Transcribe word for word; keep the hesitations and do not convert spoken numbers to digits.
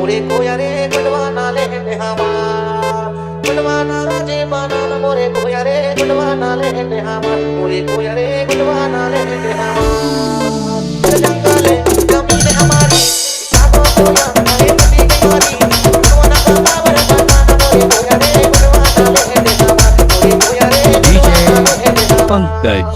देखो यारे गुडवाना लेने हमार, गुडवाना राजे बाना मोरे को यारे गुडवाना लेने हमार, मोरे को यारे गुडवाना लेने हमार। जंगल जमीन हमारी, सातों को हम हरे पति की मारी, गुडवाना का पावर बताना मोरे को यारे गुडवाना लेने हमार, मोरे को यारे गुडवाना लेने हमार। पंकज